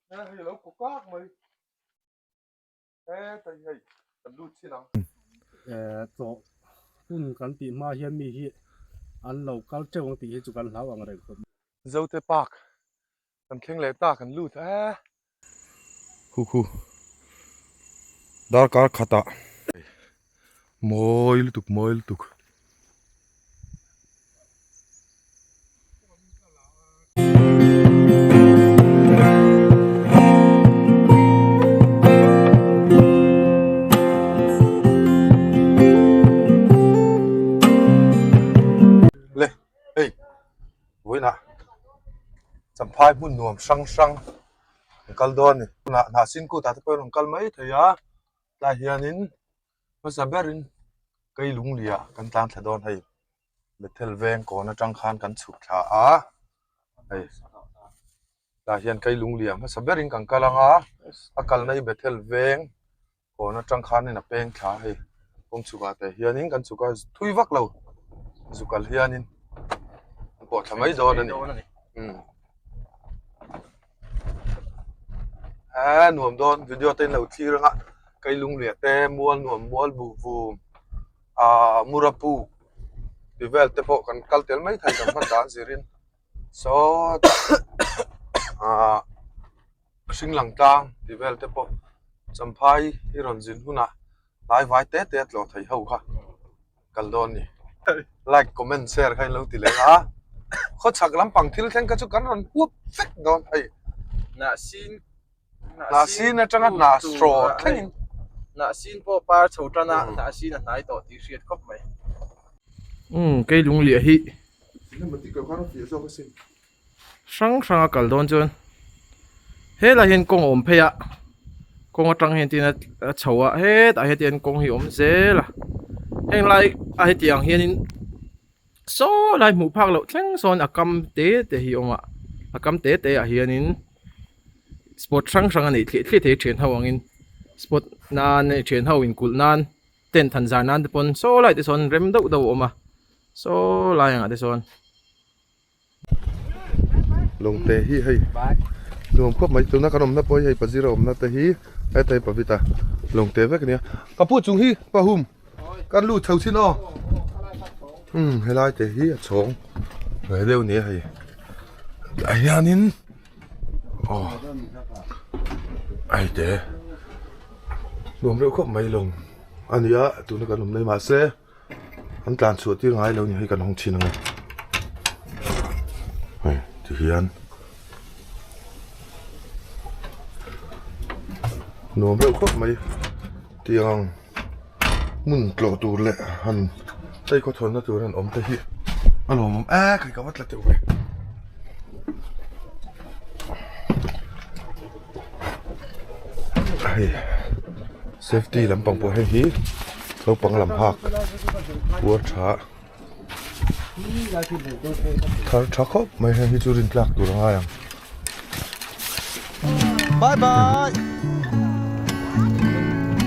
Hei lo kaw kak mai. Hetai hei kan lut chin ang. Tlawh hun kan tih hma hian mi hi an lo kal teuh ang tih hi chu kan hlau ang reng khawp. Zote Park kan thleng leh ta kan lut e. Khu khu darkar khatah mawi lutuk mawi lutuk. Le hei vawiinah champhai hmun nuam hrang hrang an kal dawn a ni tunah hnahsin kutah te pawh an rawn kal mai thei a tlai hianin hmasa berin keilunglia kan tlan thla dawn hei. Bethel veng kawn atang khan kan chhuk thla a hei tah hian Keilungliah hmasa berin kan kal ang a a kalna hi Bethel veng kawn atang khanin a peng thla a hei kawng chhukah te hianin kan chhuk a thui vak lo zu kal hianin an pawh thla mai dawn a ni umm a nuam dawn video te in lo thlir ang a Keilungliah te mual nuam mual buh vum. Ahh Murapu tih vel te pawh kan kal tel mai thei kan hman dan zirin sawtah ahh hring lang tlang tih vel te pawh Champhai hi rawn zin hunah tlai vai te te a tlawh thei ho kha kal dawn a ni. Like comment share kha in lo ti leh a khawchhak lampang thil thleng kha chu kan rawn huap vek dawn hei. Hnah sin atanga hnah straw thlengin. Hnah sin pawh par chho tan a, hnah sin a hnai tawh tih hriat khawp mai. Umm kei lungliah hi hrang hrang a kal dawn chuan helai hian kawng a awm phei a kawng atang hian tin a chho a hetah hian tin kawng hi a awm zel a heng lai a hetiang hianin. Saw lai hmuh phak loh thleng sawn a kam te te hi a awm a a kam te te ah hianin spot hrang hrang a neih thliah thliah thei thian ho angin spot nan hei thian ho inkulh nan tent han zar nan te pawn saw lai te sawn rem deuh deuh a awm a saw lai angah te sawn. Lawngte hi hei nuam khawp mai tuna kan awmna pawh hi hei pazira awmna te hi heta hi pavita lawngte vek ania ka pu chung hi pahum kan lut chho chin aw umm helai te hi a chhawng ve deuh ania hei ah hianin aw hei te nuam reuh khawp mai lawng ania tuna kan awmna hi mahse. An tlan chhuah tir ngai lo ni hei kan hawng thin ang e. Hei ti hian nuam reuh khawp mai tiang hmun tlawh tur leh han chei khaw thawnna tur han awm te hi a lawmawm ek hei ka va tla teuh ve. Hei safety lampang pawh hei hi naupang lam hak puar tha thar tha khawp mai hei hi chu rin tlak tur a ngai ang. Bye bye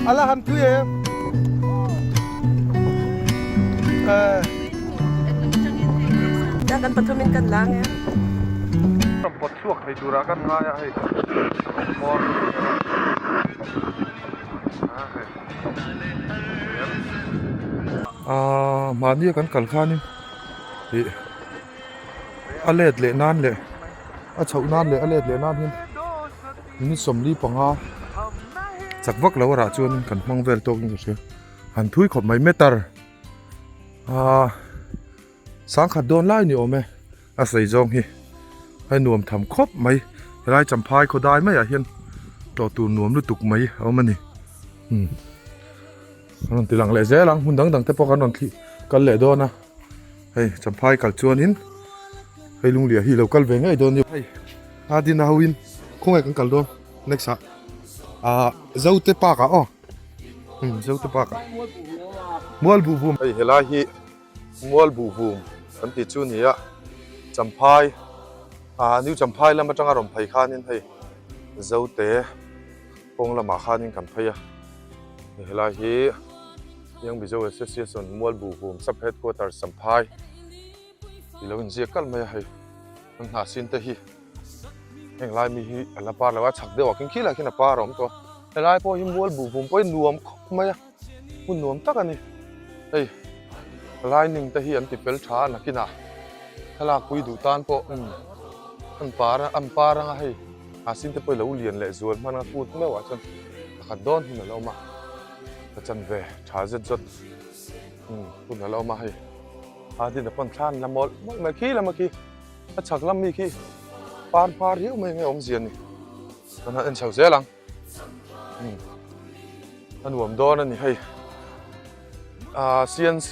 ala han tui em eh. Kan pathumin kan lang e. Ram pawt chhuak thei turah kan ngai a hei hmawr ah mahni a kan kal khanin ih a let leh nan leh a chhoh nan leh a let leh nan hian minute 45 chak vak lo a rah chuanin kan hmang vel tawkin ka hria han thui khawp mai meter ah. Sangkhat dawn lai ni awm e, a sawi zawng hi a nuam tham khawp mai, helai champhai khaw dai maiah hian tlawh tur nuam lutuk mai a awm a ni, umm kan rawn ti lang leh zel ang hmun dang dang te pawh kan rawn thlih kal leh dawn a, hei champhai kal chuanin hei lunglia hi lo kal ve ngei dawn a ni, hei a din a ho in khawnge kan kal dawn next ah ah Zote park ah aw umm Zote park ah mual buh vum hei helai hi. Mual buh vum kan tih chu ni a, Champhai ah New Champhai lam atanga rawn phei khanin hei Zote kawng lamah khanin kan phei a, helai hi Young Mizo Association Mual buh vum Sub Headquarters Champhai tih lo inziak kalh mai a hei kan hnah sin te hi. Heng lai mi hi a la par lo a, chhak deuh ah khin khilai khian a par a awm tawh a. Helai pawh hi mual buh vum pawh hi nuam khawp mai a, hmun nuam tak a ni. Hei lining te hi an ti fel tha a nakinah thlalak pui duh tan pawh umm an par a an par anga hei a sin te pawh hi lo lian leh zual hman a kut meuh ah chuan pakhat dawn hun a la awm a ka chan ve tha zet zawt umm hun a la awm a hei a din a pawn thla an la mawlh mawlh mai khi lama khi a chhak lam mi khi par hma riau mai nge awmzia ni kan han en chho zel ang umm a nuam dawn a ni hei ah CNC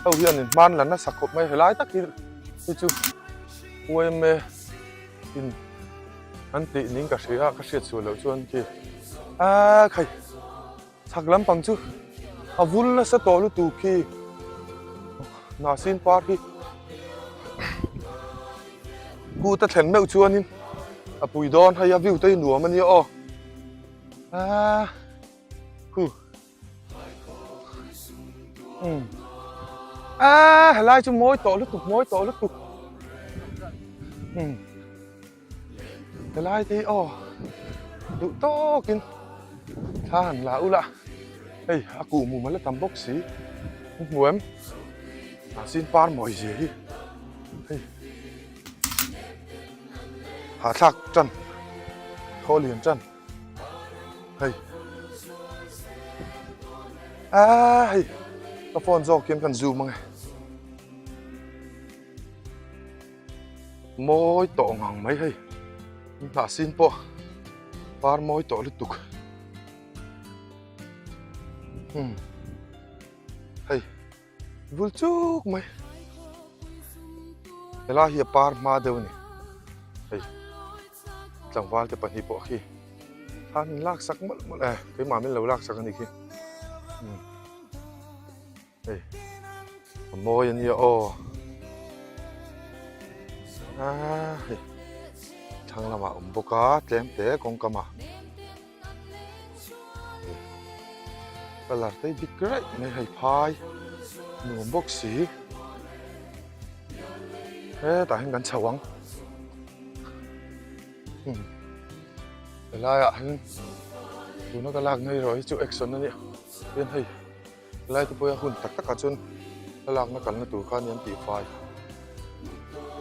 ho hian in hman la nasa khawp mai helai tak hi hi chu UMA in an tih ning ka hria ka hriat sual loh chuan khi ah khai chhak lampang chu a vul nasa tawh lutuk khi hnahsin par hi kut a thlen meuh chuanin a pui dawn hei a view te hi nuam a nia aw aaa hu um aaa helai chu mawi tawh lutuk mawi tawh lutuk um helai te hi aw duh tawkin thla han la ula hei a kuh mum a la tam bawk si an hmu em hnahsin par mawi zia hi hei hahthlak tan thaw lian tan hei aaa hei ka phone zawk hian kan zoom ange. Mawi tawh ngang mai hei hnah sin pawh par mawi tawh lutuk umm hei vul chuk mai helai hi a par hma deuh a ni hei tlangval te pahnih pawh khi an lak sak mawlh mawlh e keimah min lo lak sak a ni khi umm. Hei a mawi a nia aw ah hei thlang lamah a awm bawk a tlem te kawngkam ah colour te hi dik raih mai hei phai nuam bawk si hetah hian kan chho ang helaiah hian tuna ka lakna erawh hi chu action a nia tin hei. Helai te pawh hi a hun tak takah chuan thlalakna kalna tur kha a ni an tihfai.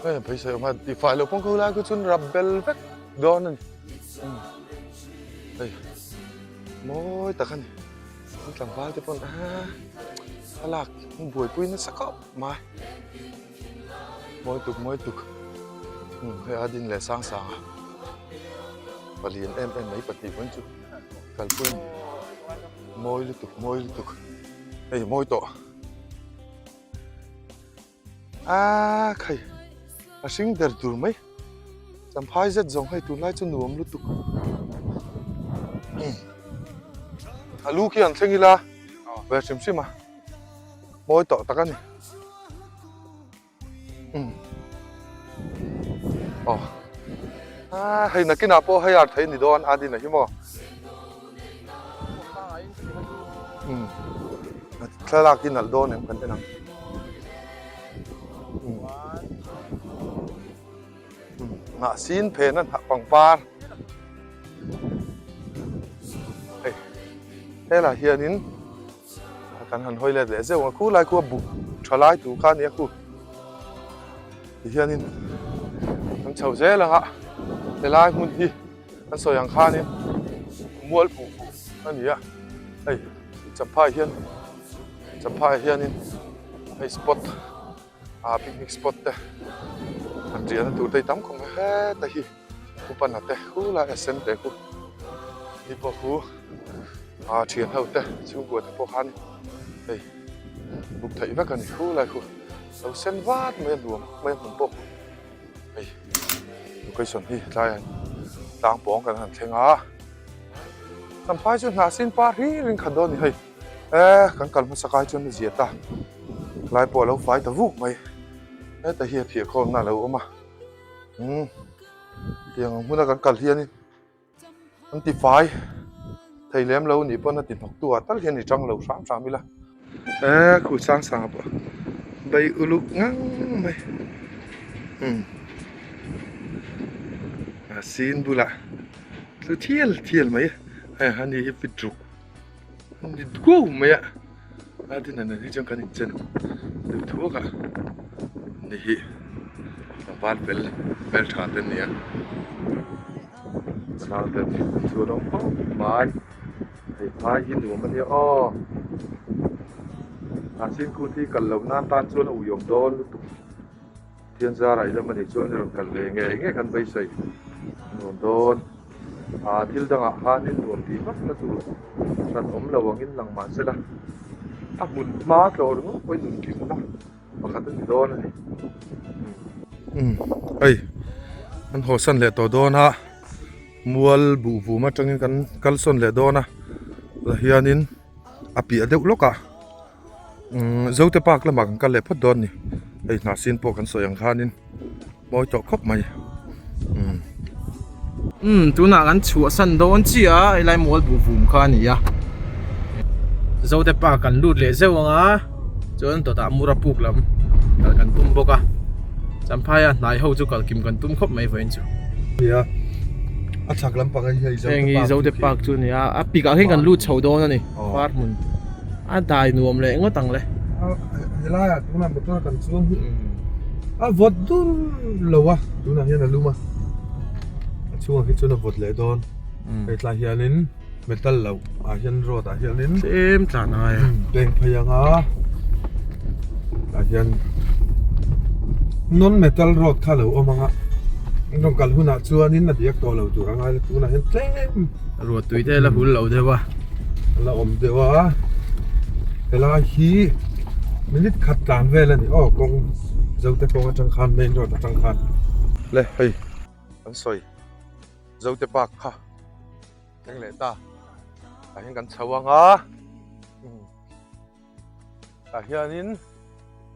Hei a phaisai awm a, tihfai loh pawh khawlai khu chuan rap bel vek dawn a ni. Umm hei mawi tak a ni. An tlangval te pawn aaa thlalak an buaipui nasa khawp mai. Mawi tuk mawi tuk umm hei a din leh sang sang a palian em em mai pahnih pawn chu kalpui a ni. Mawi lutuk mawi lutuk hei mawi tawh aaa khai a hring der tur mai champhai zet zawng hei tunlai chu nuam lutuk a lu khi an thleng ila ve hrim hrim a mawi tawh tak a ni. Aw ah hei nakinah pawh hei ar thei ni dawn a din a hi maw umm thlalak hi nalh dawn em kan en ang umm hnah sin phen a hnah pangpar hei helaiah hianin. Kan han hawi let leh zeuh ang a, khulai khu a buk tha lai tur kha a ni a khu. Tihianin kan chho zel ang a, helai hmun hi kan sawi ang khanin mual phuh phuh a ni a, hei Champhai hian Champhai hianin hei spot ah picnic spot te han riahna tur te hi tam khawp mai heta hi. Upana te khulai a sen te khu ni pawh khu ah thian ho te chhungkua te pawh khan hei buk theih vek a ni khulai khu lo sen vat mai a nuam mai a hmun pawh khu hei location hi tlaiah hian tlang pawng kan han thleng a champhai chu hnah sin par hlir in khat dawn a ni hei eh kan kal hmasa kai chuan a zia ta lai pawh a lo fai ta vuk mai heta hi a phiah khawmna a lo awm a. Umm tiang ang hmuna kan kal hianin an ti fai thei lem lo nih pawn a ti hnawk tu ah tal hian i tang lo hram hram ila. Eh khu sang sang pawh bei uluk ngang mai umm Hnahsin bulah tlu thial thial mai a hei ani hi fit ruk ani kuau mai a a tin han hi chuan kan inchen deuh thuak a ni hi tlangval fel hmeltha te ania ka nau te an chhuan awm khawp mai hei phai hi nuam ania aw hnahsin kut hi kal loh nan tan chuan a uiawm dawn lutuk. Thian zarah i lam a nih chuan i rawn kal ve nge nge kan beisei nuam dawn. Aa thil dangah khanin nuam tih vak na tur hran awm lo angin lang mah se la, a hmun hma tlawh ringawt pawhin nun tlinna pakhat a ni dawn a ni. Umm hei kan hawsan leh tawh dawn a, mual buh vum atangin kan kalsawn leh dawn a, tah hianin a piah deuh lawk ah. Umm Zote park lamah kan kal leh phawt dawn a ni hei hnahsin pawh kan sawi ang khanin mawi tawh khawp mai umm. Umm tunah kan chhuahsan dawn chiah a helai mual buh vum kha a ni a Zote park kan lut leh zeuh ang a chuan dawtah mura puk lam kal kan tum bawk a Champhaia hnai ho chu kal kim kan tum khawp mai vawiin chu. Nia a chhak lampang hi hei Zote park heng hi Zote park chu a ni a a pikah hian kan lut chho dawn a ni far hmun. A dai nuam leh ngawt ang le. Helaiah tunah motor kan chuang hi a vawt dur lo a, tunah hian a lum a, a chhungah khi chuan a vawt leh dawn. Hei tlai hianin metal lo ah hian road ah hianin tlem tlan a ngai a, peng phei ang a, tah hian non metal road kha lo awm ang a, an rawn kal hunah chuanin a diak tawh lo tur a ngai la tunah hian tlem. Ruah tui te la hul lo deuh a. A la awm deuh a. Helai hi minute khat tlan vel a ni aw kawng Zote kawng atang khan main road atang khan. Le hei an sawi Zote park kha thleng leh ta tah hian kan chho ang a tah hianin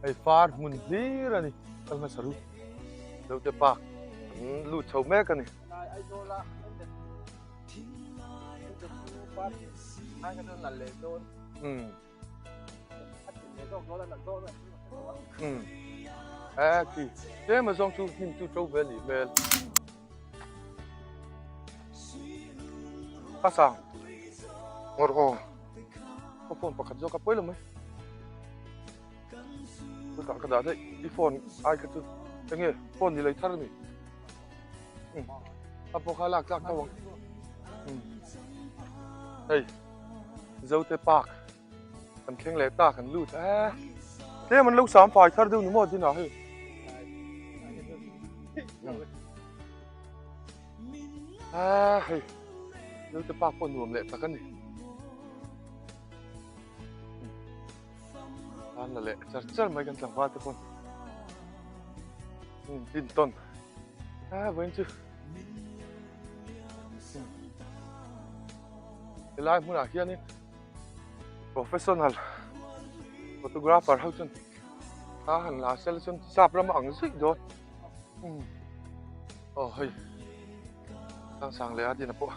hei far hmun hlir a ni kal hmasa ru Zote park an lut chho mek a ni. Umm khi tlem azawng chu hnim chu to ve anih hmel a sang ngawr aw ka phone pakhat zawk a pawi lo mai chutah ka dah daih i phone ai kha chu enge phone ni lei thar a ni. A pawh kha lak tlak tho ang. Hei Zote Park kan thleng leh ta kan lut e. Tlem an lo sam fai thar deuh ni maw dinah hei. A hei Zote Park pawh nuam leh tak a ni. An la leh char char mai kan tlangval te pawn. Tin tawn a vawiin chu helai hmunah hianin professional photographer ho chuan a han la sela chuan sap ram a ang zuih dawn aw hei sangsang leh a dina pawh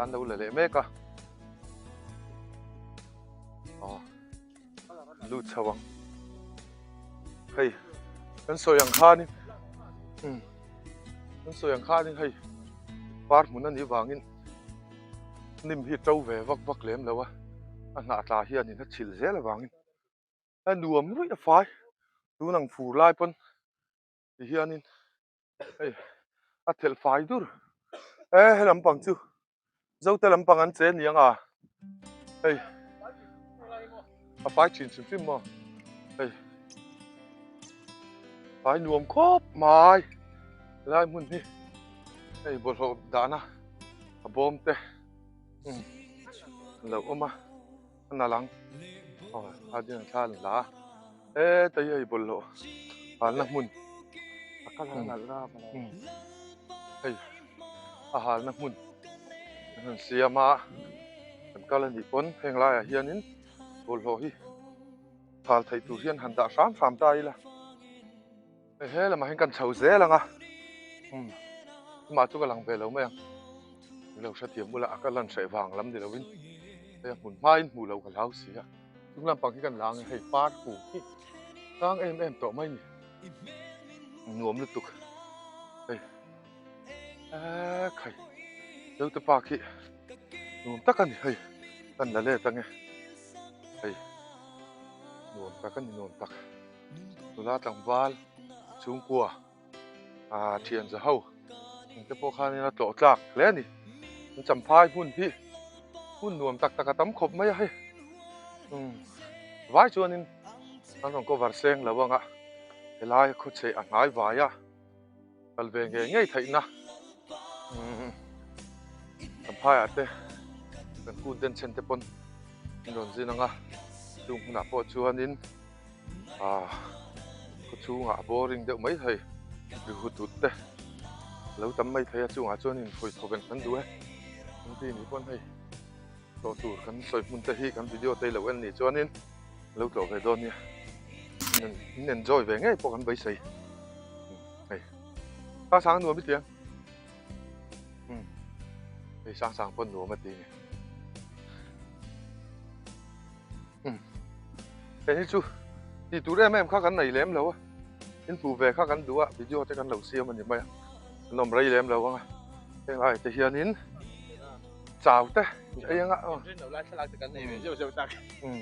an lo la leh mek a aw. Lut chho ang. Hei kan sawi ang khanin um kan sawi ang khanin hei par hmun a nih vangin hnim hi to ve vak vak lem lo a a hnah tla hianin a chhilh zel avangin a nuam ruih a fai tun ang fur lai pawn ti hianin hei a thelh fai dur e he lampang chu zote lampang an che ni ang a hei a fai thin hrim hrim maw hei fai nuam khawp mai helai hmun hi hei bawlhhlawh dahna a bawm te umm a lo awm a a nalh ang aw a ding thla an la a heta hi hei bawlhhlawh halna hmun umm hei a halna hmun an rawn siam a kan kal a nih pawn heng laiah hianin bawlhhlawh hi hal theih tur hian han dah hram hram ta ila hei he lamah hian kan chho zel ang a umm amah chu ka lang ve lo mai ang min lo hrethiam bula a ka lan hreh vang lam ni lovin hei a hmun hmain hmuh loh ka hlau si a chung lampang hi kan la ang e hei par kung hi tlang em em tawh mai ni nuam lutuk hei. Eee khai Zote park hi nuam tak a ni hei kan la let ange hei nuam tak a ni nuam tak nula tlangval chhungkua ah thian za ho ang te pawh khanin a tlawh tlak hle a ni an champhai hmun hi hmun nuam tak tak a tam khawp mai a hei umm vai chuanin an rawn cover seng lo ang a helai khawchheh a hnai vai a. Kal ve ngei ngei theihna umm champhaiah te kan kut den chhen te pawn an rawn zin ang a chung hmunah pawh chuanin ah khaw chhungah a boring deuh mai thei ri hut hut te lo tam mai thei a chungah chuanin hawi thaw ven kan duh e engti ni pawn hei tlawh tur kan sawi hmun te hi kan video te lo en nih chuanin lo tlawh ve dawn nia in enjoy ve ngei pawh kan beisei hei sang sang nuam i tiang hei sang sang pawh nuam a ti nge hei hi chu tih tur em em kha kan nei lem lo a in hmuh ve kha kan duh a video te kan lo siam a ni mai a an awm rei lem lo ang a heng lai te hianin chau te ei anga aw rin lo lai thlalak te kan nei ve zeuh zeuh tak um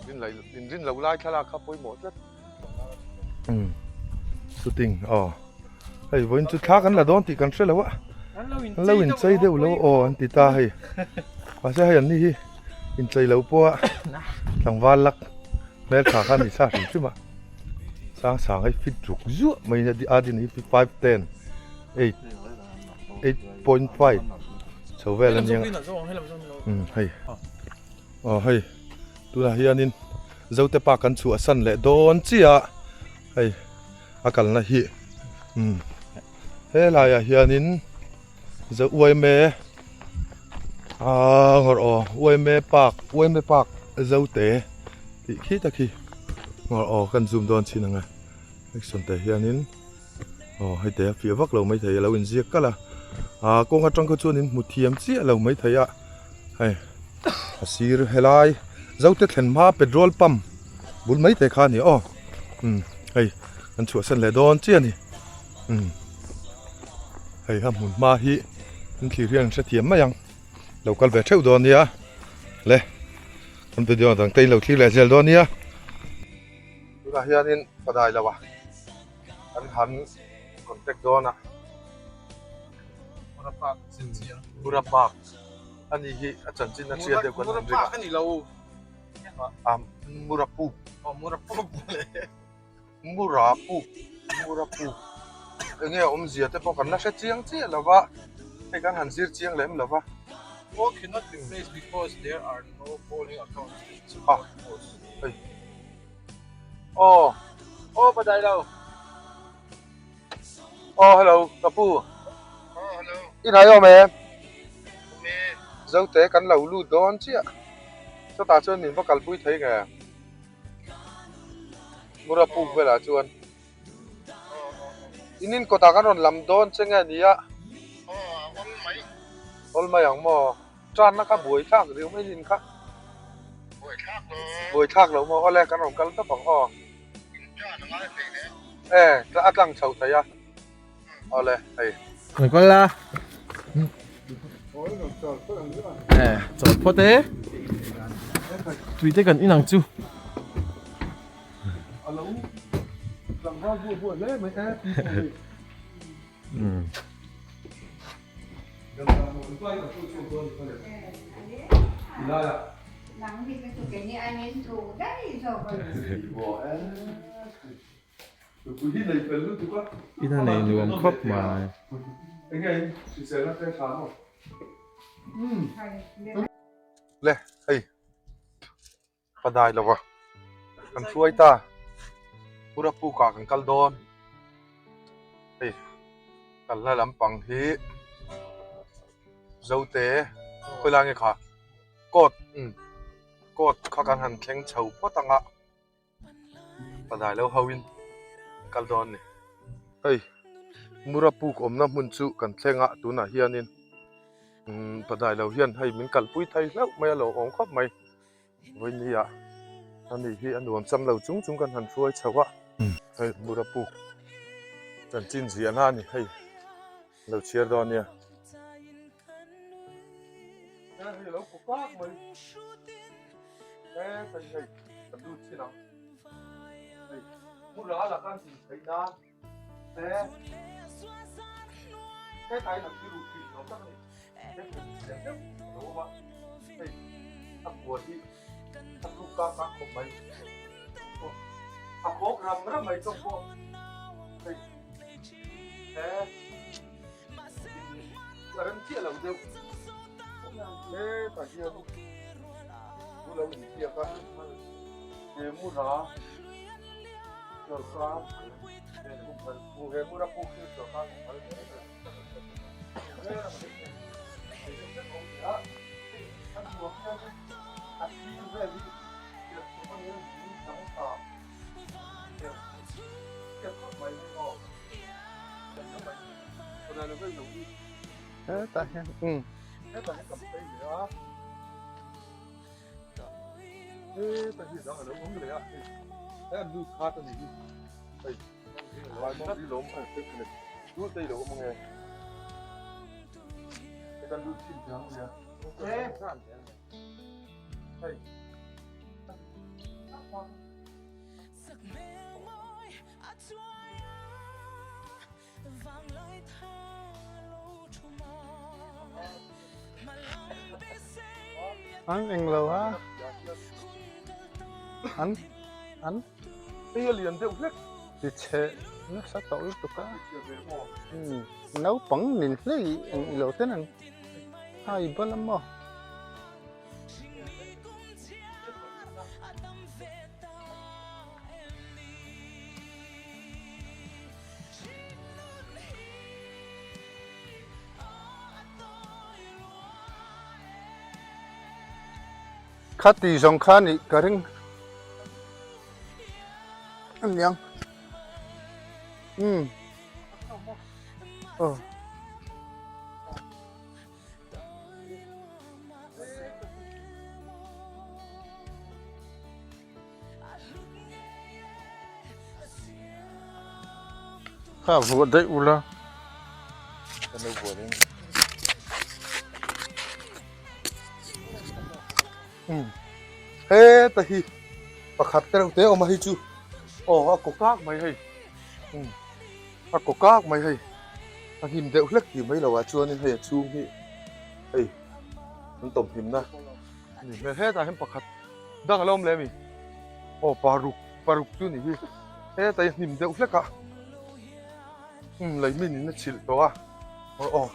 rin lai in rin lo lai thlalak kha pawimawh tlat um shooting aw hei vawiin chu thla kan la dawn tih kan hre lo a an lo inchei deuh lo aw an ti ta hei mahse hei an ni hi inchei lo pawh a tlangval lak hmeltha kha a ni sa hrim hrim a sang sang hei fit ruk zuah mai a a din hi 5 10 8 8.5 chho vel a nia um hei aw hei tunah hianin zote pa kan chhuah san leh dawn chiah a hei a kalna hi um helaiah hianin zo uaime aaa ngawrh aw uaime park uaime park zote tih khi tak hi ngawrh aw kan zoom dawn chin ang a action te hianin aw hei te a fiah vak lo maithei a lo inziak kalh a ah kawng atang kha chuan in hmu thiam chiah lo maithei a hei a sir helai zote thlen hma petrol pump bul maithei kha a ni aw umm hei kan chhuahsan leh dawn chiah a ni umm hei ha hmun hma hi an thlir hian an hrethiam mai ang lo kal ve theuh dawn nia le kan video dang te in lo thlir leh zel dawn nia tunah hianin fadai lo a kan han contact dawn a Mura Park ani hi a chanchin a hriat deuh kan han ring a ani lo a Mura Puk Mura Puk Mura Puk Mura Puk enge a awmzia te pawh kan la hre chiang chiah lo va hei kan han zir chiang lem lo va Poll cannot be placed because there are no polling accounts ah hei aw aw badai lo aw hello ka pu i hnai awm em zote kan lo lut dawn chiah chutah chuan min va kalpui thei nge mura puk velah chuan in in kawtah kan rawn lam dawn che nge nia awl mai ang maw Tanna kha buai thlak riau mai nin kha. Buai thlak lo. Buai thlak lo maw awle kan rawn kal tawp ang aw. In tan a ngai hlei ne. E a tlang chho thei a. Awle hei. Kan kal la. E chawl phawt e. Tui te kan in ang chu. Alo tlangval buai buai hle mai e. In a nei nuam khawp mai. Le hei Padai lova kan hruai ta Purapukah kan kal dawn hei kalna lampang hi Zote khawilai nge kha court umm court kha kan han thleng chho phawt ang a Padai lo ho in kal dawn a ni hei Murapuk awmna hmun chu kan thleng a tunah hianin umm Padai lo hian hei min kalpui thei hlauh mai a lo awm khawp mai. Vawinia ani hi a nuam cham lo chung chung kan han hruai chho a. Hei mura puk chanchin ziahna a ni hei lo chhiar dawn nia. Hei lo puk kak mai hei hei ka lut chin ang hei mura laka an din theih nan he hetlai lam hi ruh tui nuam tak a ni he hmun siam deuh a lo awm a hei a kua hi a tluk kak kak khawp mai a khawk ram ram mai chawng pawh hei he a rem chiah lo deuh hetah hian thu lo inziak a he mura sawrkar he mura puk hi sawrkar kumhal Hetah hian um hetah hian kan phei leh a hetah hi dang a lo awm leh a hei he an lut khat a ni hi hei An englo a an an Hei a lian deuh hlek. Ti chhe nasa tawh lutuk a. Umm naupang nin hlei eng ilo ten an hai bal a maw. Khati zawng kha nih ka ring aniang umm aw. Kha vuah daih ula. Kan lo vuah daih. Umm heta hi pakhat te reuh te awm a hei chu aw a kaw kak mai hei umm a kaw kak mai hei a hnim deuh hlek tih mai loh ah chuanin hei a chhung hi hei an tawmhimna a ni hmel hetah hian pakhat dang a lo awm leh a mi aw paruk paruk chu a ni hi hetah hi a hnim deuh hlek a umm lei min in a chhilh tawh a aw aw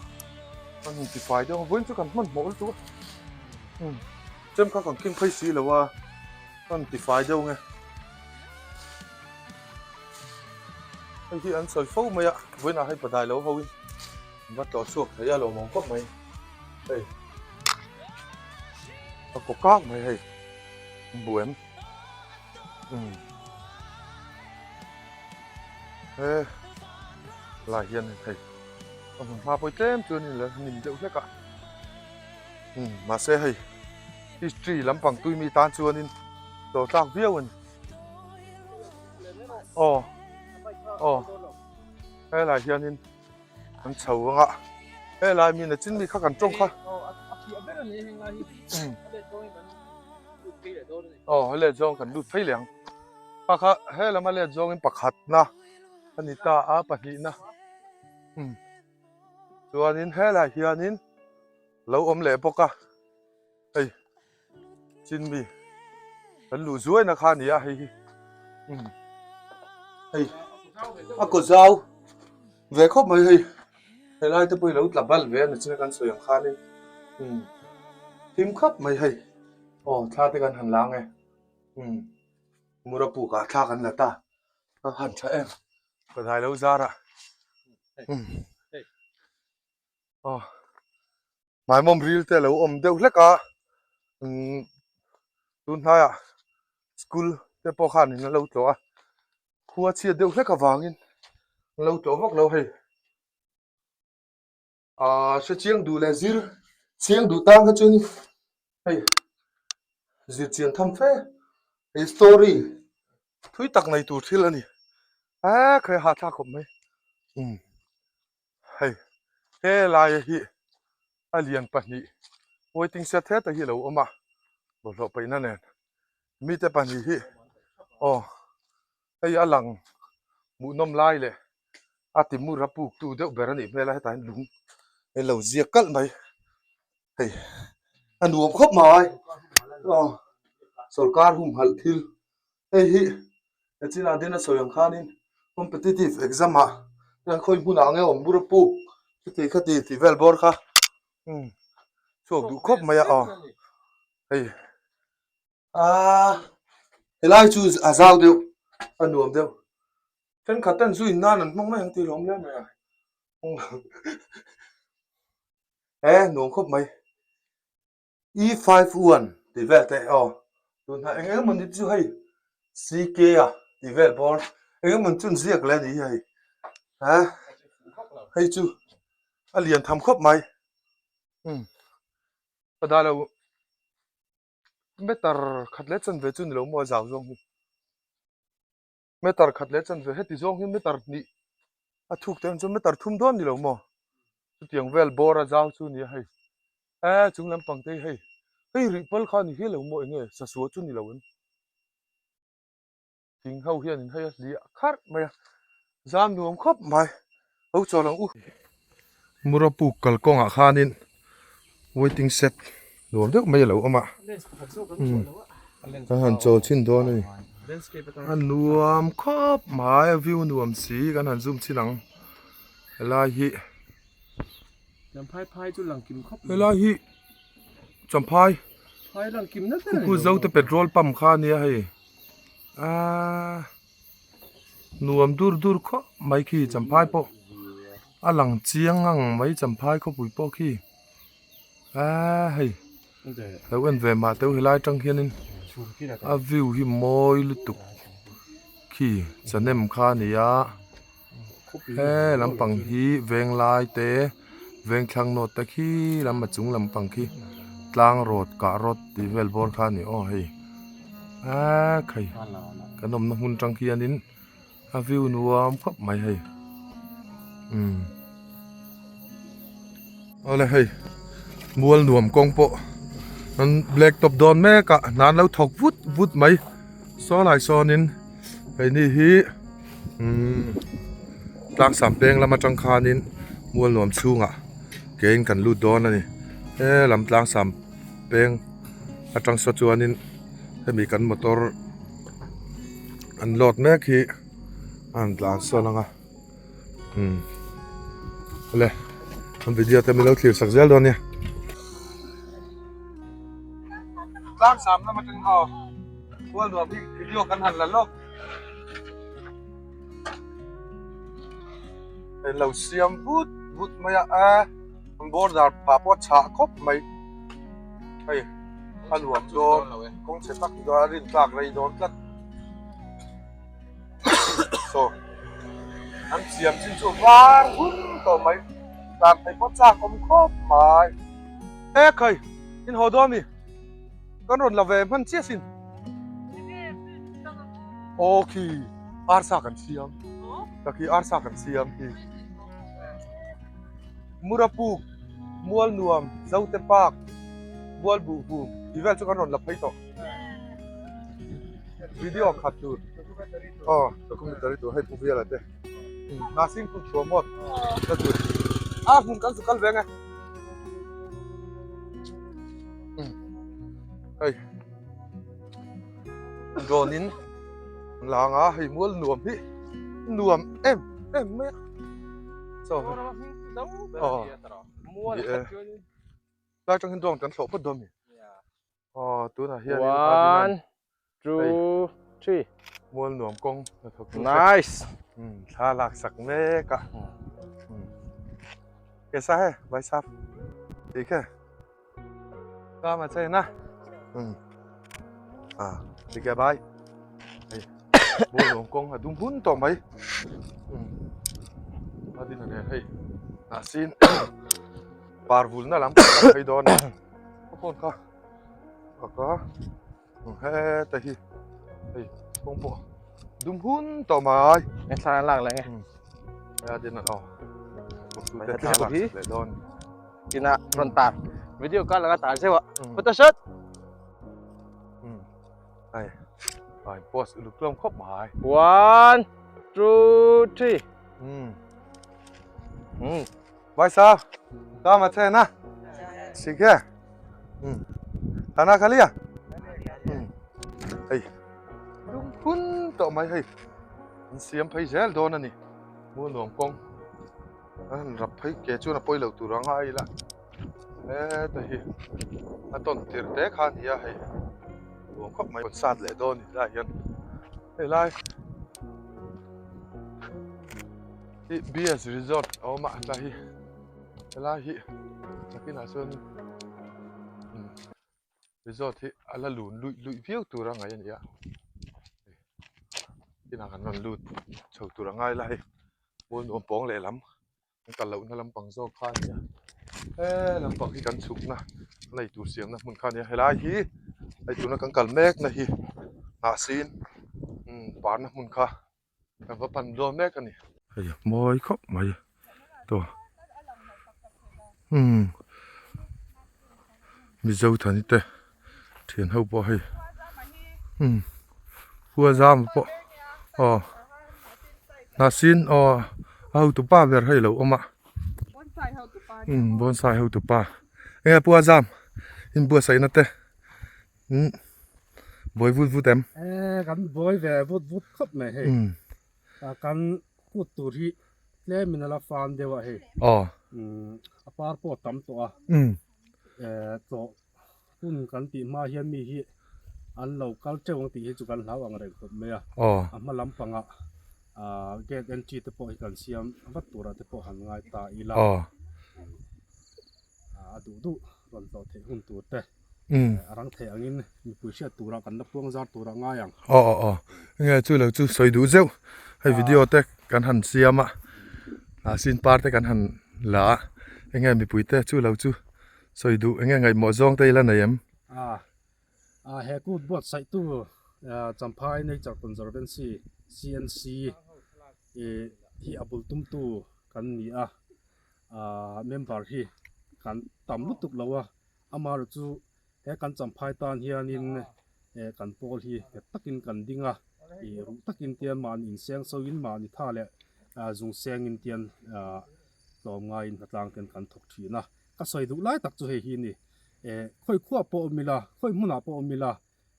a hnim ti fai deuh a vawiin chu kan hmanhmawh lutuk a umm chem kha kan keng phei si lo a kan ti fai deuh nge hei hi an sawi fo mai a vawiinah hei padai lo ho in an va tlawh chhuak thei a lawmawm khawp mai hei a kaw kak mai hei buem umm he lai hian hei a hmun hma pawh tlem chuan in la hnim deuh hlek a umm mahse hei history lampang tui mi tan chuanin tlawh tlak viau a ni aw aw helai hianin an chho ang a helai mi nachin mi kha kan tawng kha aw helai zawng kan lut phei leh ang kha kha helama let zawngin pakhatna a ni ta a pahnihna umm chuanin helai hianin lo awm leh bawk a hei chin mi kan luh zuai na kha a ni a hei hi umm hei a kaw zau ve khawp mai hei helai te pawh hi lo tla bal ve a ni chin a kan sawi ang khanin umm thim khawp mai hei aw thla te kan han lang e umm mura pukah thla kan la ta a han tha em ka dai lo zarah umm aw. Hmaimawm ril te a lo awm deuh hlek a umm tun hnaiah school te pawh khan in a lo tlawh a khua chhiat deuh hlek avangin an lo tlawh vak lo hei ahh hre chiang duh leh zir chiang duh tan kha chuan hei zir chian tham fe hei story thui tak nei tur thil a ni. Eee khawi hahthlak khawp mai umm hei helai hi a lian pahnih waiting shed heta hi a lo awm a bawlhhlawh paihna nen mite pahnih hi aw hei a lang hmuhnawm lai leh a ti mur a puk tu deuh ber a nih hmel a hetah hian lung a lo ziak kalh mai hei a nuam khawp mai aw sawrkar humhalh thil hei hi Echin ah din a sawi ang khanin competitive exam ah hian khawi hmunah nge awm bur a puk chuti khati tih vel bawr kha umm chhuak duh khawp mai a aw hei aaa helai chu a zau deuh a nuam deuh thenkhat ten zu in nan an hmang mai ang tih hlawm hle mai a he nuam khawp mai. E 51 tih vel te aw tunah eng eng emawni chu hei CK a tih vel bawr eng emawni chu an ziak leh a ni hei ha hei chu a lian tham khawp mai umm ka dah lo meter khat leh chanve chu ni lo maw a zau zawng hi. Meter khat leh chanve heti zawng hi meter hnih a thuk te chuan meter thum dawn ni lo maw chutiang vel bawr a zau chu nia hei e chung lampang te hi hei hei rih pal kha ni hial lo maw enge sasua chu ni lo em thing ho hian in hei a hliah kharh mai a zam nuam khawp mai ho chawl ang u. Murapuk kalkawngah khanin waiting shed nuam deuh mai a lo awm a kan han chawl chhin dawn a ni a nuam khawp mai a view nuam si kan han zoom chhin ang helai hi helai hi champhai khu zote petrol pump kha a nia hei aaa. Nuam dur dur khawp mai khi champhai pawh a lang chiang ang mai champhai khawpui pawh khi aaa hei lo en ve mah teuh helai atang hianin a view hi mawi lutuk khi chahnem kha a ni a he lampang hi venglai te vengthlang nawt te khi lam a chung lampang khi tlang rawt kah rawt tih vel bawr kha a ni aw hei. Aaa khai kan awmna hmun tang hianin a view nuam khawp mai hei umm awle hei mual nuam kawng pawh an black top dawn mek a hna an lo thawk vut vut mai saw lai sawnin heini hi umm tlang sam peng lam atang khanin mual nuam chhungah kein kan lut dawn a ni he lam tlang sam peng. Atang saw chuanin hemi kan motor an load mek hi a han tlan sawn ang a umm awle an video te min lo thlir sak zel dawn nia. Tlang sam lam atang aw mual nuam hi video kan han la lawk hei lo siam vut vut mai a a an border phah pawh a chhah khawp mai. Hei a nuam dawn kawng chhe tak dawn a rin tlak rei dawn tlat saw an siam chin chu var hun tawh mai tlan thei pawh chak awm khawp mai e khai in haw dawn mi kan rawn la ve hman chiah sin aw khi arsa kan siam ta khi arsa kan siam khi Murapuk, Mualnuam, Zote Park, Mualbuhhum tih vel chu kan rawn la phei tawh. Video khat tur aw documentary tur hei pu Viala te Hnahsing hmun thuamawt na tur a hmun kan zu kal veng e. Hei drone in lang a hei Mualnuam hi nuam em em mai a. Chaw aw ni e tlai atang hian drone kan thlawh phawt dawn mi aw tunah hian one two three mual nuam kawng hnathawk tu nice thla lak sak mek a kaisa hai bhai sahab theek hai Kam a chen a à thì kìa bay mua luồng con là đúng hun to mấy a din này hei na sin par vul na lam hei don phone kha ka he te hi hei kawng pawh. Dum hun tawh mai. Nge thla an lak leh nge. Ya din aw. Te thla lak leh dawn. Kina rawn tar. Video ka langa tar zeuh a. Photoshop. Ai. Ai post uluk tlawm khawp mai. 1 2 3. Bhai sahab, काम अच्छा है ना? ठीक है. खाना खा लिया? Hei, lung phun tawh mai hei. An siam phei zel dawn a ni. Mu nuam kawng. An rap phei ke chuan a pawi lo tur anga a ila. Heta hi a tawn tir te kha a ni a hei. Nuam khawp mai. Concert leh dawn a ni helaiah hian. Hei lai. Hi BS Resort a awm a tlai hi helai hi nakinah chuan resort hi a la lun luih luih viau tur a ngaih a ni a nakinah kan rawn lut chho tur a ngai la hei mual nuam pawng lehlam kan kal lohna lampang zawk kha a ni a he lampang hi kan chhukna a nei tur siamna hmun kha a ni a helai hi hei tuna kan kal mekna hi hnahsin parna hmun kha. Kan va pan dawn mek a ni. Hei a mawi khawp mai tawh umm Mizo thani te thian ho pawh hei umm khua zam pawh aw hnahsin aw a hotu pa ber hei a lo awm a umm bonsai hotu pa enge pua zam inbuatsaihna te. Umm buai vut vut em? Eh kan buai ve vut vut khawp mai hei. Kan kut tur hi tlem in a la fan deuh a hei. Aw. Umm a par pawh a tam tawh a. Eh tlawh hun kan tih hma hian mi hi an lo kal teuh ang tih hi chu kan hlau ang reng khawp mai a. Aw. A hma lampangah ah gate entry te pawh hi kan siam vat turah te pawh han ngai ta ila. Aw. A duh duh rawn tlawh theih hun tur te a rang theih angin mipui hriat turah kan la puang zar turah ngai ang. Aw aw aw enge chu lo chu sawi duh zeuh hei video te kan han siam a hnahsin par te kan han la a enge mipui te chu lo chu sawi duh enge ngaihmawh zawng te ila nei em? A he kut buatsaihtu Champhai Nature Conservancy, CNC, hi a bul tumtu kan ni a. Ahh member hi kan tam lutuk lo a, amaherawh chu he kan champhai tan hianin eh kan pawl hi nghet takin kan ding a, ih ruh takin tian mahni inseng soin mahni tha leh ah zung sengin tian ah tlawm ngaiin hnatlang ten kan thawk thin a, ka sawi duh lai tak chu hei hi a ni, eh khawi khuah pawh awm ila khawi hmunah pawh awm ila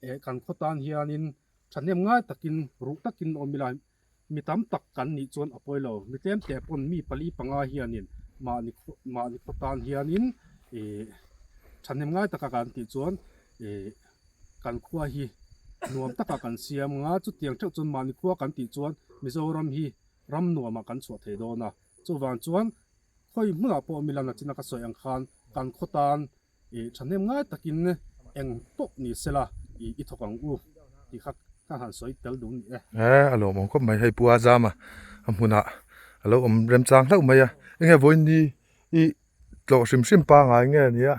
eh kan khaw tan hianin thahnem ngai takin ruh takin awm ila. Mi tam tak kan nih chuan a pawi lo. Mi tlem teh pawn mi pali panga hianin mahni mahni khaw tan hianin ih thahnem ngai taka kan tih chuan ih kan khua hi nuam taka kan siam ang a, chutiang theuh chuan mahni khua kan tih chuan Mizoram hi ram nuamah kan chhuah thei dawn a. Chuvang chuan khawi hmunah pawh milan a china ka sawi ang khan kan khaw tan Ih thahnem ngai takin eng pawh ni sela ih i thawk ang u tih kha ka han sawi tel duh ni e. E a lawmawm khawp mai hei Pu Azama a hmunah a lo awm remchang hlauh mai a, enge vawiin ni i tlawh hrim hrim pangai nge nia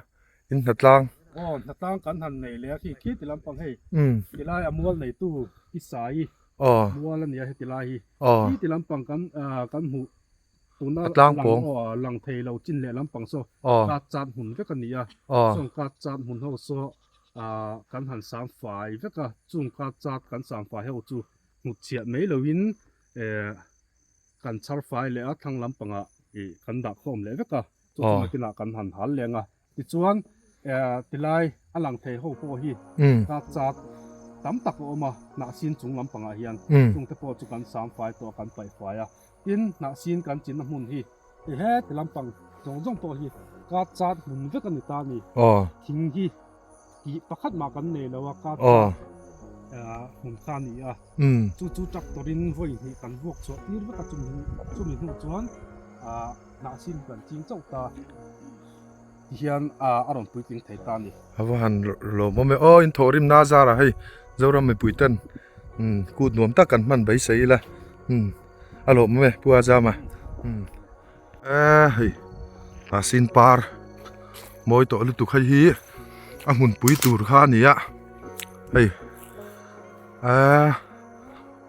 in hnatlang. Aw hnatlang kan han nei leh a khi khi ti lampang hei tilai a mual neitu i sai mual a nia heti lai hi khi ti lampang kan kan hmuh Tuna A lang tlangpawng. aw lang thei lo chin leh lampang saw Aw. kat chat hmun vek a ni a. Aw. Chung kat chat hmun ho saw ah kan han sam fai vek a, chung kat chat kan sam fai ho chu hnut chhiah mai loin eh kan chhar fai leh a thlang lampangah ih kan dah khawm leh vek a, chu chu Aw. nakinah kan han hal leng a. Tichuan eh tilai a lang thei ho pawh hi kat chat tam tak a awm a, hnahsin chung lampangah hian chungte pawh chu kan sam fai tawh a, kan paih fai a. Tin, hnahsin kan chinna hmun hi hei heti lampang zawng zawng pawh hi kat chat hmun vek a ni ta a ni. Thing hi tih pakhat mah kan nei lo a, kat chat hmun kha a ni a. Chu chu tractor in vawi hnih kan vuak chhuah tir vek a, chumi hnu chuan hnahsin kan ching chauh ta ti hian a rawn puitling thei ta a ni. A va han lawmawm e. Aw in thawhrimna a zarah hei Zoram mipui ten kut nuam tak kan hman beisei ila. A lawmawm e Pu Azama. Hei Hnahsin par mawi tawh lutuk hei hi a hmunpui tur kha a ni a hei.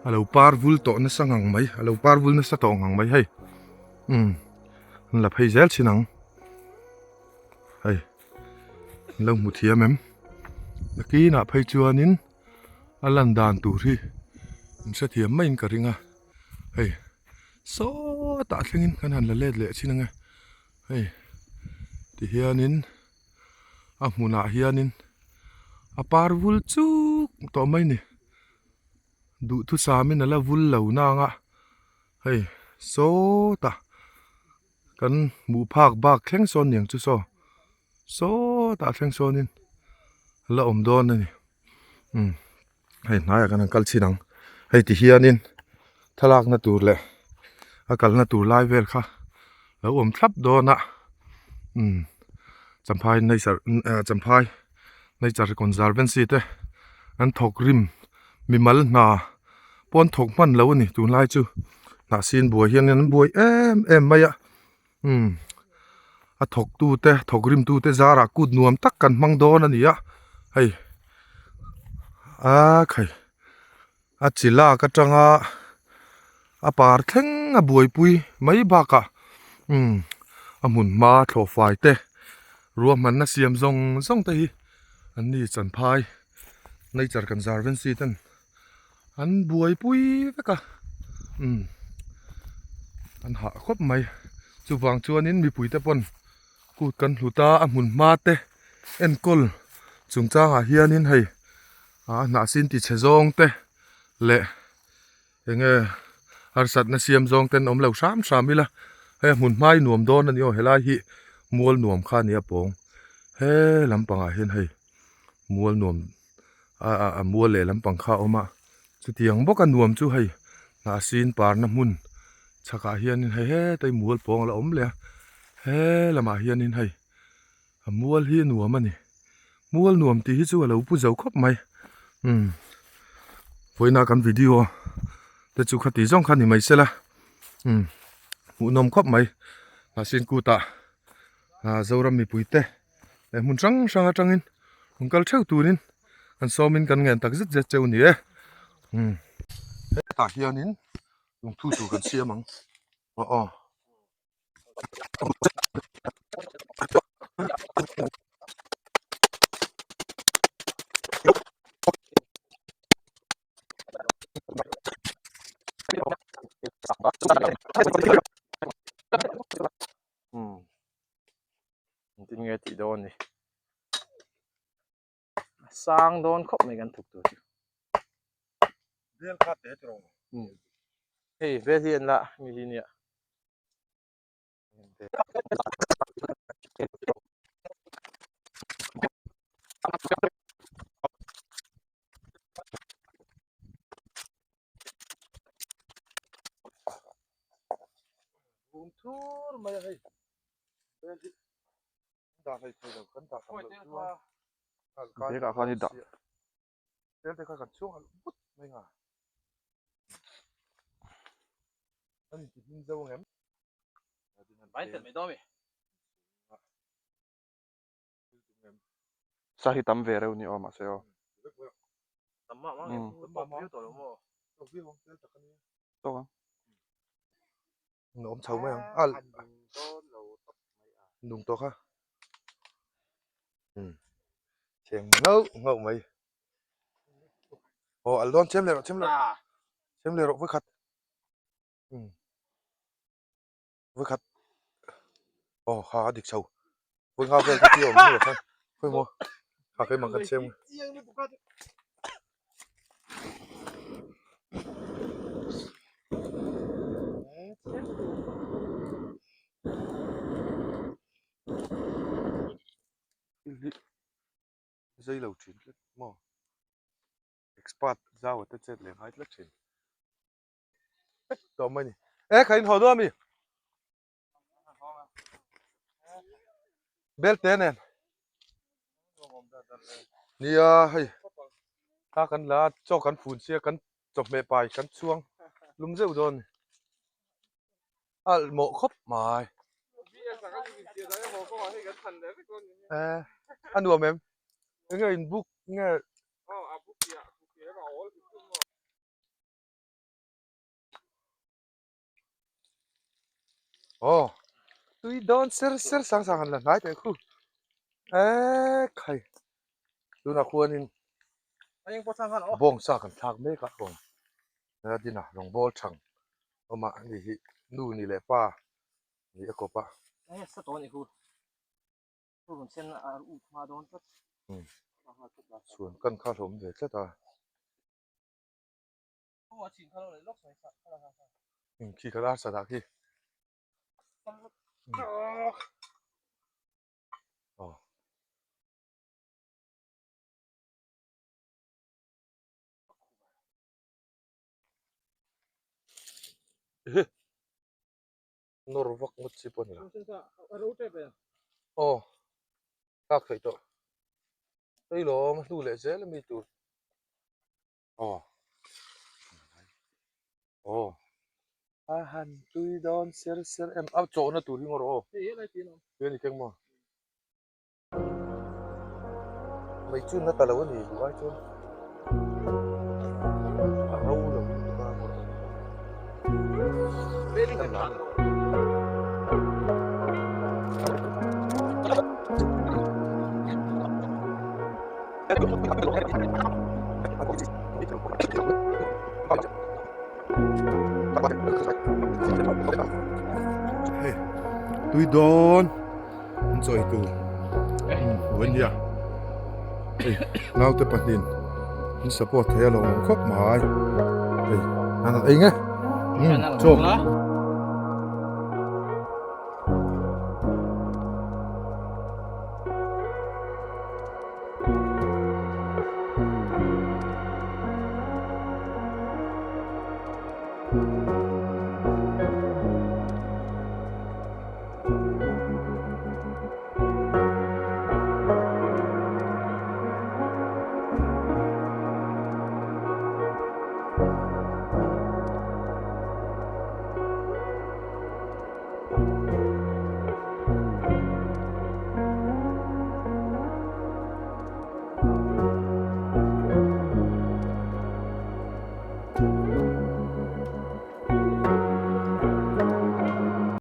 A lo par vul tawh nasa ngang mai a lo par vul nasa tawh ngang mai hei umm an la phei zel thin ang hei an lo hmu thiam em nakinah phei chuanin a lan dan tur hi in hrethiam maiin ka ring a hei sawtah thlengin kan han la let leh thin ang e hei tihianin. a hmunah hianin a par vul chuk tawh mai ni duhthusamin ala vul lo nang a hei sawtah kan hmuh phak bak thleng sawn niang chu saw sawtah thleng sawnin ala awm dawn a ni umm hei hnaiah kan han kal chhin ang hei ti hianin thlalakna tur leh a kalna tur lai vel kha lo awm thlap dawn a umm champhai nature champhai nature conservancy te an thawk rim mimal hna pawn thawk hman lo a ni tunlai chu hnahsin buai hian an buai em em mai a umm a thawk tu te thawk rim tu te zarah kut nuam tak kan hmang dawn a ni a hei a khai a chi lak atanga a par thleng a buaipui mai bakah umm a hmun hma thlawh fai te ruahmanna siam zawng zawng te hi an ni chanphai nature conservancy ten an buaipui vek a umm an hah khawp mai chuvang chuanin mipui te pawn kut kan hlut a a hmun hma te enkawl chungchangah hianin hei a hnah sin ti chhe zawng te leh enge harsatna siam zawng ten awm lo hram hram ila hei a hmun hma hi nuam dawn a ni aw helai hi mual nuam kha a ni a pawng he lampangah hian hei mual nuam a mual leh lampang kha a awm a chutiang bawk a nuam chu hei hnahsin parna hmun chhakah hianin hei hetai mual pawng a la awm leh a he lamah hianin hei a mual hi a nuam a ni mual nuam tih hi chu a lo pu zo khawp mai umm vawiina kan video te chu khati zawng kha ni mai se la umm hmuhnawm khawp mai hnahsin kutah ah Zoram mipui te leh hmun hrang hrang atangin rawn kal theuh turin kan sawmin kan ngen tak zet zet cheu ni e umm hetah hianin lungthu tur kan siam ang aw aw. Umm engtin nge tih dawn ni a sang dawn khawp mai kan thuk tur chu Bel kha te tiro umm hei bel hi an la mi hi nia. Bum thur mai a hei bel hi dah hlei thei lo kan dah tam loh chuan Bag ah khan i dah. Bel te kha kan chhung alh but mai nga an inti hming zo ang em? Sa hi tam ve reuh ni aw mahse aw. Tawk ang. Awm chho mai ang a nung tawh kha cheng ngauh ngauh mai aw al dawn chem leh rawh chem leh rawh chem leh rawh vawikhat vawikhat aw ha a dik chho vawi nga vel te awm hnu ah khan khawi maw ha keimah kan chem Zai lo thin tlat maw expert zau te chet leh ngai tlat thin. Tawh mai ni. E kha in haw dawn ami? Belte nen. Nia hei ta kan la chaw kan fun sia kan chawhmeh pai kan chhuang lum zeuh dawn ni. Alh mawh khawp mai. E a nuam em? Enge in book nge? Aw tui dawn ser ser sang sang han la hnai teh khu eee khai tunah khuanin bawngsa kan thlak mek a rawn a din a rawng bawl thang awm a ani hi nu ni leh pa ni a kawp a. Chhuan kan kha hlawm ve tlat a. Khi kha arsa dah khi. Aw. Nawr vak ngawt chi pawh a ni lo. Aw thlak theih tawh. Hei lawm a hnu leh zel ami tur. Aw aw a han tui dawn ser ser em a chawhna tur hi ngawr aw tui a ni keng maw mai chu na ta lo a ni duh ai chuan a ro lo lutuk a ngawr kan la. Hei tui dawn an chawi tur buai nia hei naute pahnih in support thei a lo awm khawp mai hei an ei nge chaw.